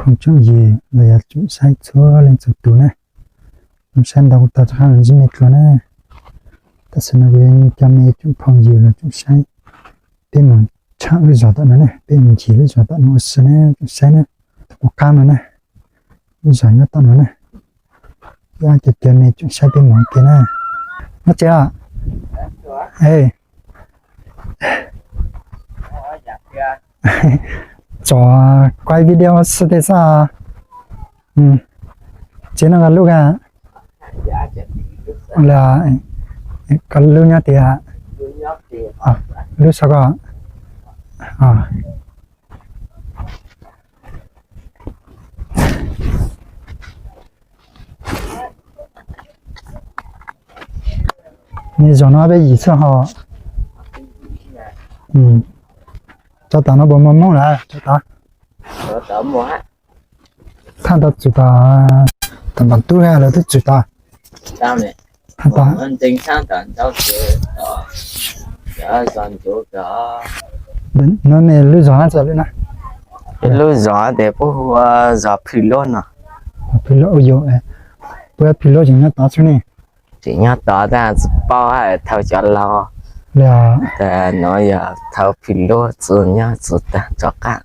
phooj tsoom ywg los yog tsoom saib txhua leej txhua tus na. Tsoom saib ntau kuv tau rov qab los ntsib nej dlua na. Tam sim no kuv yuav coj nej tsoom phooj ywg los tsoom saib, peb mus tsham lub zos tom no na, peb mus ncig lub zos tom no ua si na tsoom saib na. Tom qab no na, lub zos nyob tom no na. Coj coj nej tsoom saib peb mus ua ke na. Nyob tsev os? Tso quaj video xwb tej xwb. Tsev no koj lub ka? Koj lub nyob tiag? Lub saum ko. Nej zos no peb yim xwb ho. Tso tom no puas muaj Hmoob lawm tso tom? Thaj tau txug tom, tom npam tub lawv twb txug tod. Thaj tod. No nej lub zos hab txog lub na? Lub zos tes puab hu ua zos Phwm Luab no. Phwm Luab, puab Phwm Luab tseem nyob tod xwb ne? Tseem nyob tod tab tsis paub hab, thaum cov laus, tas no yog thaum Phwm Luab txwv nyob txwv tag rov qab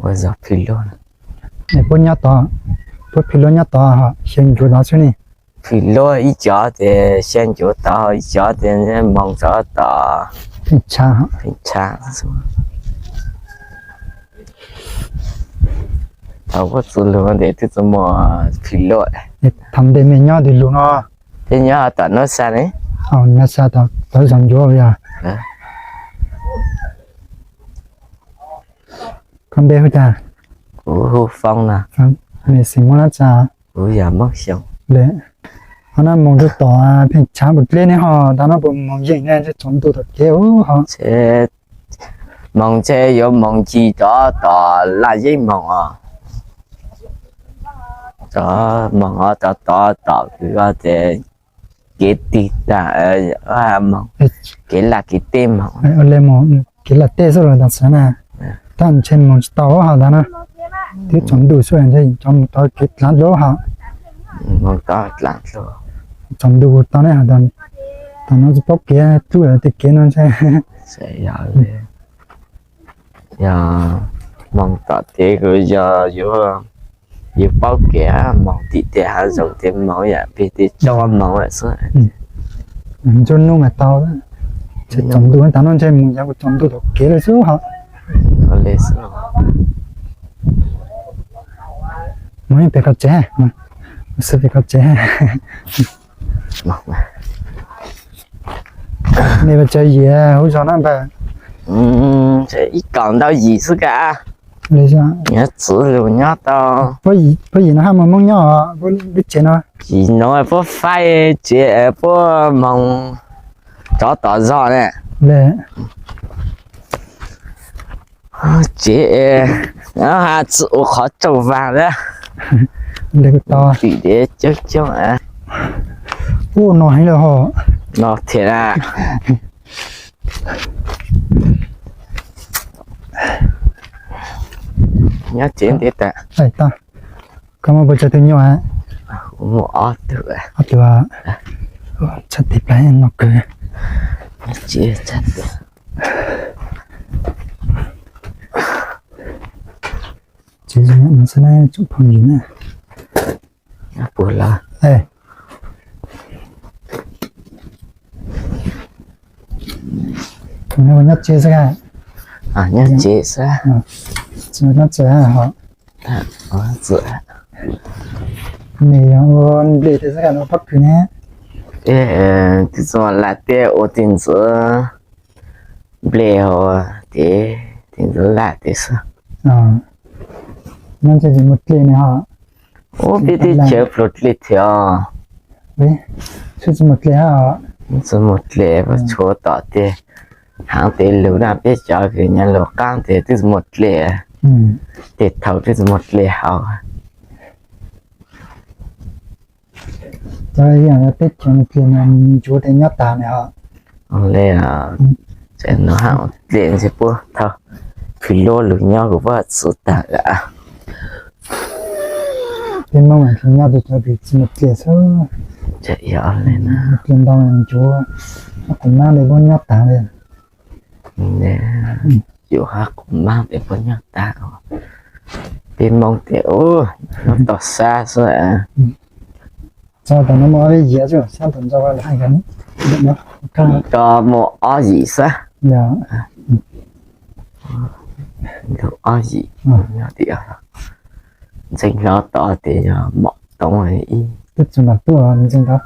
ua zos Phwm Luab. Puab nyob tod, puab Phwm Luab nyob tod, xya ncuav tod xwb ne? Phwm Luab ib cov tes xya ncuav tod, ib cov tes moog rov tod Pheej Tshav. Thaum puab txwv lug tes twb txwv muaj Phwm Luab. Thaum ntej mej nyob ntawm lug no? Peb nyob tom Nab Xa ne. Nab Xa tod zos ncuav yog. Koj npe hu cas? Kuv hu Foob no. Mej xeem Moob Lab tsa? Kuv yog Moob Xyooj. Ho no moog rua tom Pheej Tshav puas dleb ne ho? Thaum no puas moog yeej ne, tsaus ntuj tom kev ho? Moog ntshe yuav moog ncig rov tom Laj Yeeb moog os. Moog os, rov tom tom kws tes kev tig tag, moog kev laj kev teb moog. Kev laj teb xwb los tam sim na, tab ntshe moog tsis tau hov ntawd na. Twb tsaus ntuj xwb ntshe cov moog tod kev dlav dlua hov. Tsaus ntuj tau ne, thaum no tsis paub kev dlub tej kev no ntshe. Yog moog tom kev kuj yog yuav, yuav paub kev, moog tim tej hav zoov tej moog yam peg tej tsob moog xwb. Ntsug nub mas tau, tsaus ntuj thaum no ntshe moog yog kuj tsaus ntuj tom kev lawm xwb hov. Moog pem koj tsev, xwb pem koj tsev. Nej puas tsav yim huv zog na npawg? Ib kaum ntau yim xwb ka. Nyob txwv lug nyob tau. Puab yim no hab muaj Moob nyob lub tsev no? Yim no puab faib tsev, puab moog rov tom zog ne. Tsev tsi ua qhov tsaug vaag lawm. Tim dev coob coob. Ub, no heev lawm hov. No thiab na. Nyob tsev ntev tas. Koj muaj puas tsawg tug nyuj? Muaj ob tug. Ob tug. Tshaj teg plab no kawg. Tsev zoo no xwb na tsoom phooj ywg na. Puas los? Nyob tsev xwb. Nyob tsev xwb. Nyob tsev hov. Nws yog ua nplej tej xwb los pob kws ne? Twb txog laj tej ua tej ntxuav nplej hov, tej tej ntxuav laj tej xwb. Nyob tsev tsis muaj dlej ne hov? Ub, peb teb chaws pluag dlej thiab. Tsis muaj dlej hab. Tsis muaj dlej, tshuav tom tej haav tej lug na, peb cov kws nyob lug qaab tes twb tsis muaj dlej. Tej thaud twb tsis muaj dlej haus. Cov teb chaws dlej no ntsuav tes nyob tag ne hov. Dlej ntshe puab thaum Phwm Luab lug nyob kuj puab txwv tag lawm. Peb Hmoob mas nyob rau cov kwv tij mus pliag xwb, mus pliag ntau ncuav, hab qhov mab li muab nyob tas li. Yuav hab qhov mab peb puas nyob tas. Peb Hmoob tias nyob toj sab xwb. Txog tom no muaj ob peb yim xwb, sab tom ntsa lawm hais ko muaj ob yim xwb. Lub ob yim, ntseeg hlo tod tias yog Mom Toob ib. Twb tsis Mam Tub ntseeg tod.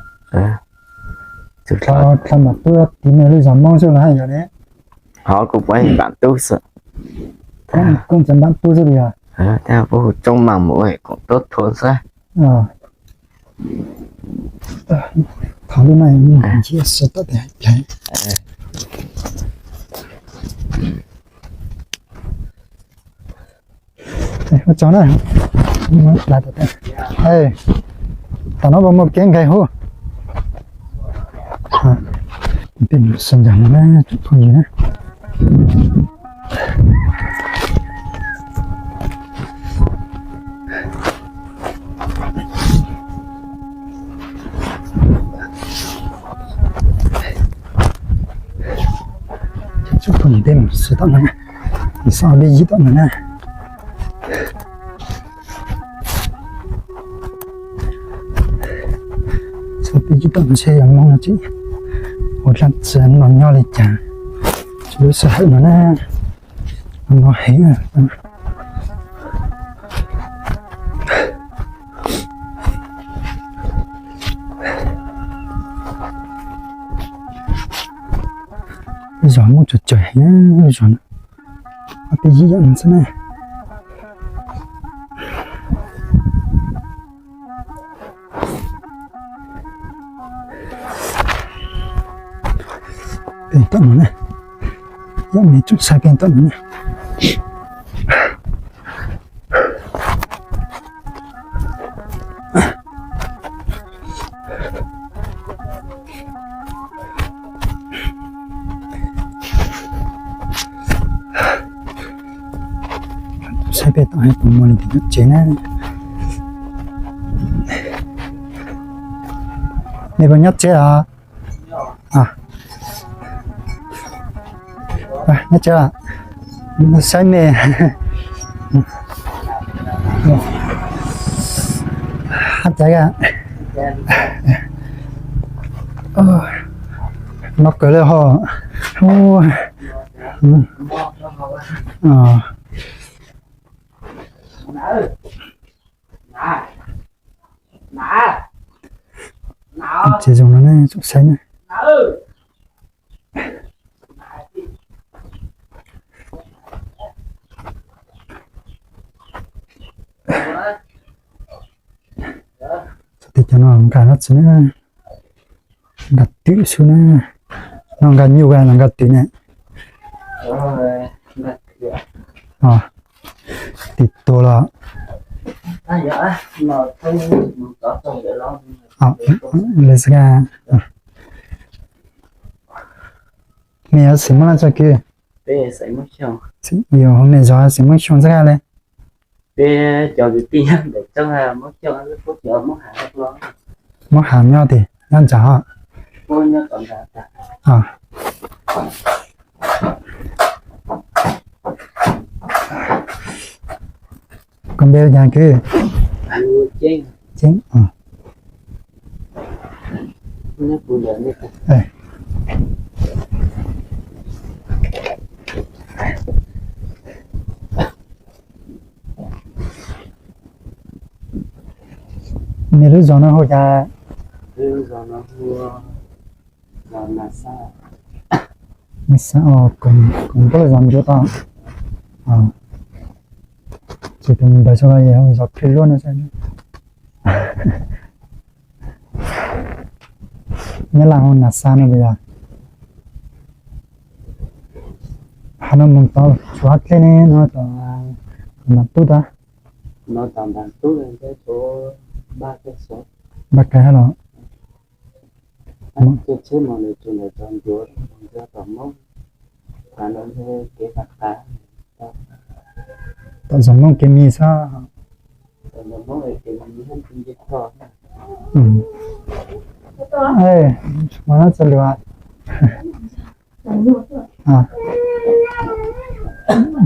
Tsis Mam Tub tiv me lub zos Hmoob xwb los hais yog ne. Ho kuv pab Mam Tub xwb. Kuj tsis Mam Tub xwb li os. Tab puab hu Tsoob Mam mus koom tub thua xwb. Thaum lub no ntsib sawv tom tias hais plawv. Ua tsaug na. Tam no puas muaj kev nqaim huv? Peb mus sawv ntxov no na tsoom phooj ywg na. Tsoom phooj ywg, peb mus sawv tom no na, mus sawv peb yig tom no na. Sawv peb yig tom no seb yog Hmoob no tsis ua dlaab tsi no nyob li cas. Tsis lub sij hawm no na, no heev. Lub zos Hmoob tsawg tsawg heev lub zos no. Ob peb yig yam no xwb na. Peb tom no na, yog nej tseem saib peb tom no na. Saib peb tom puas muaj leej twg nyob tsev na. Nej puas nyob tsev os? Nyob tsev, saib nej. Hab cas no kawg le ho. Tsev zoo no ne, tsoom saib na. Txog tej cov no nkag no txiv na, nkag twm xwb na. No nkag nyuj los nkag twm ne? Tim tus los. Li xwb. Mej yuav xeem Moob Dal tso kwv? Yog mej zov xeem Moob Xyooj txhaj le. Moob Ham nyob tim nyob ntawd hos? Koj npe hu cas kwv? Ceeb. Nej lub zos no hu cas? Koom Npauj zos Ncuav tod. Ces tus ntawd xwb los yog zos Phwj Luab no. Nyab Laj hu Nas Xas no puas yog? Hov no mus tod tshuav dlej ne, no tom Npas Tub tod. Npas Kais los? Tom zos Moob kev me xwb. Mus txog lus,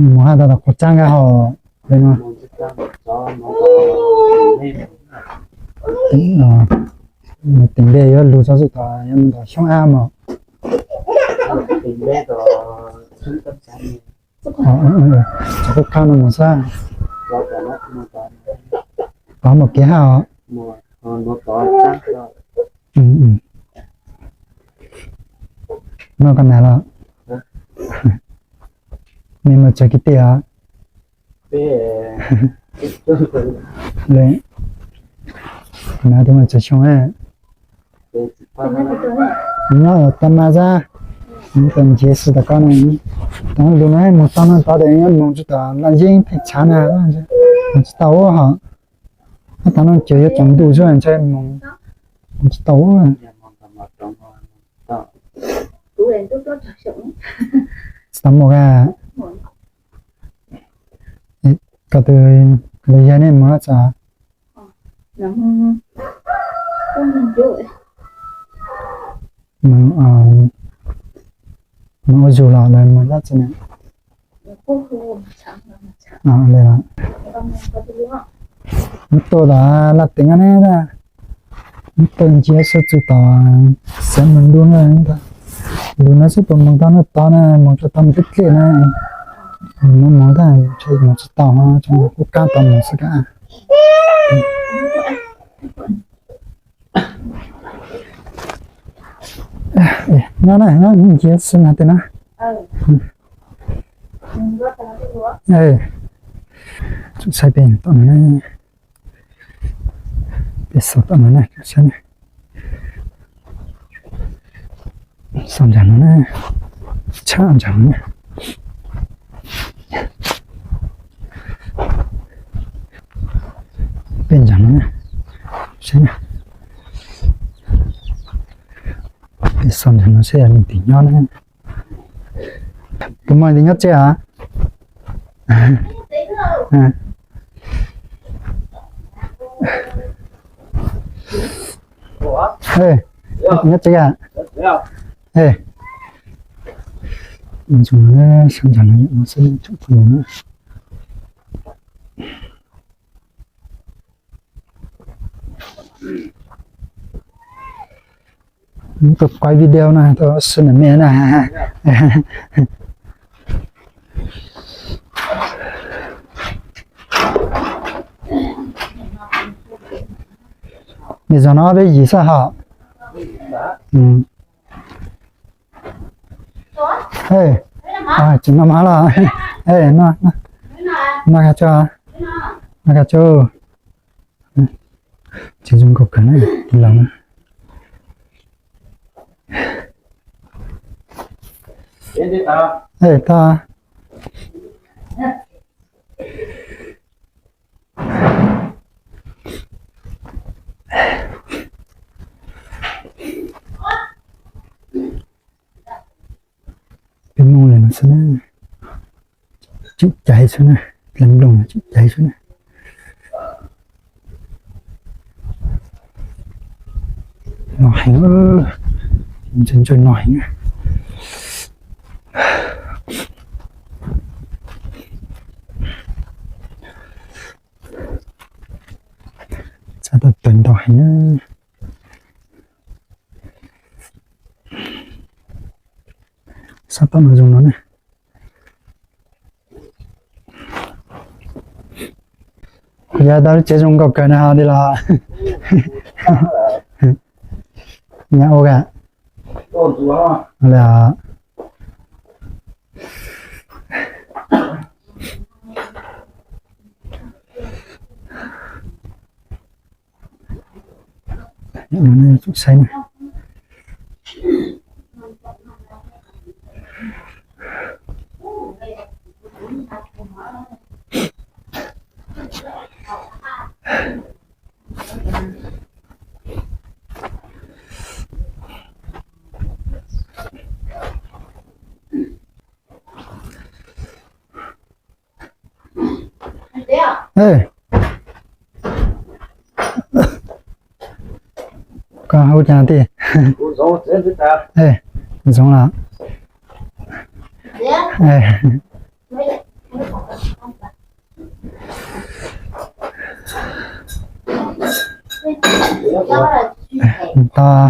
mus hais tau tom qhov txaj nkaj hauv li no. Mus tim npe yuav lus txog xwb tod yuav mus tom xyoob ab mos. Txog qab no mus xwb. Tod mus kev haj os. Noj koj nas los? Nej mus txog kwv tij os? Nas twb mus txog xyoo. Nyob tau mas xwb, tau nrhiav xwb tom koj no. Tau lus no mus tau no tod ces nyob mus tsis tau los yeej pheej tshav na, mus tsis tau ua hos. Tau no ces yuav tsaus ntuj xwb ntshe mus tsis tau ua. Tsis tau mus a. Koj tus lus yog nej mus txog mus ua zug los lawv mus dab tsi na? Mus tuaj tom laj teev ne, mus tuaj ntsia sab txug tom xeev Moos Dua na. Lug no xwb puas mus tau noj tod na, mus tau tau mus tib tlig na. Mus mus tag ntshe mus tsis tau, tseem kuj qab tau mus xwb kav. Nyob na, nyob ntsia xwb na tej no. Tsum saib pem tom no na. Peb xauj tom no na, saib na. Xauj ntsag no na, tshaj ntsag no na. Peb ntsag no na, saib na. Peb xauj ntsag no saib yog leej twg nyob na. Tus muaj leej twg nyob tsev a? Nyob tsev a? Ntsoov sab ntsag no yom, no xwb tsoom phooj ywg na. Tau quay video na, tau xwb na me na. Nws zog no peb yim xwb hos. Tsis noj mov los? Noj, noj koj tso, noj koj tso. Tsev zoo nkauj kawg na, ib los na. Tag. Peb Hmoob li no xwb na, tseem caiv xwb na, dleej nplooj tseem caiv xwb na. No heev, ntse ntse no heev na. Txhaj tau tawg ntau heev na. Sab tom no zoo no na. Kuv yuav tau lub tsev zoo nkauj kawg na ho li los. Nyab ua ka. Saib na. Koj hu cas tij? Zoov los. Tau.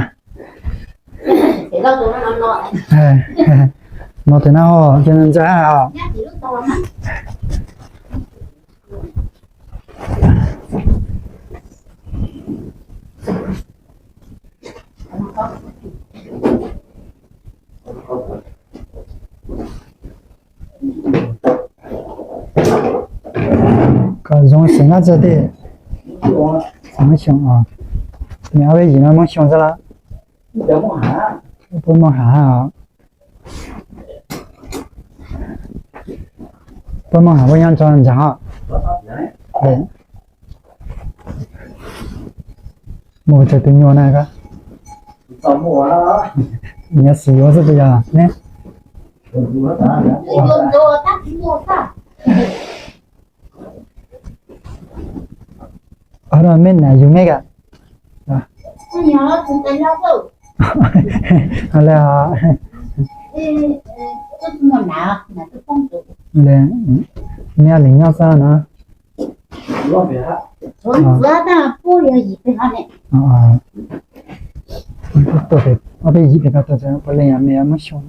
No tes na, cia ntxawg os. Koj zoo xeem Hmoob txog tij. Hmoob Xyooj os. Nws ob peb yim no Hmoob Xyooj xwb los? Puab Hmoob Hav os. Puab Hmoob Hav puab nyob tso ntag os. Muaj tug twg nyuaj na koj? Nyob xwb yuav xwb puas yog ne? Ov, meb nam yug meb ka. Le, meb ob leeg nyob xwb no? Ob peb yim peb pab tuaj, puav leej yog mej Hmoob Xyooj.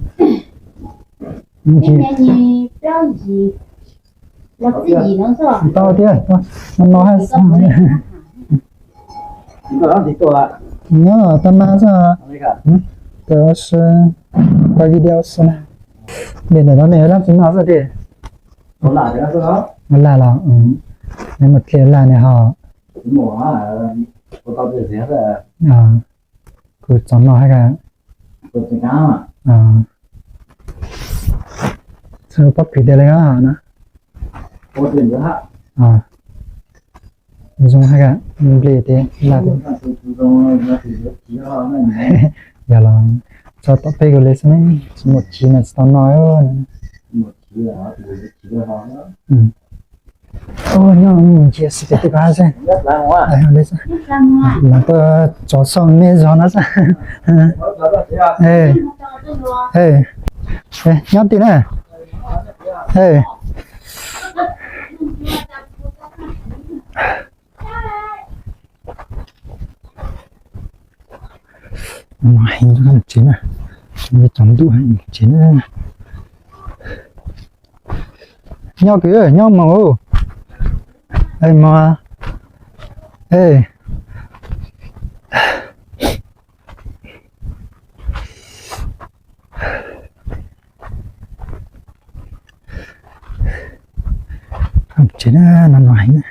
Tau tiag, no no hab. Nyob tau mas xwb. Koj sib, koj video xwb na. Li ntawm no mej dab tsi noj xwb tij? Laj los, neb mus dlej laj ne ho. Kuv txov noj hab. Pob kws tias li no. Zoo hab, nplej tias laj tias. Yog los tso tom peb kuv li xwb ne, tsis muaj tsiv mas tsis tau noj. Nyob ntsia xwb ces twb koj hab xwb. Los tuaj tso xauj meb zog no xwb. Nyob tij na. Heev tsev na, tsaus ntuj heev tsev na. Nyob kws nyob mog. Mog. Tsev na, no no heev na.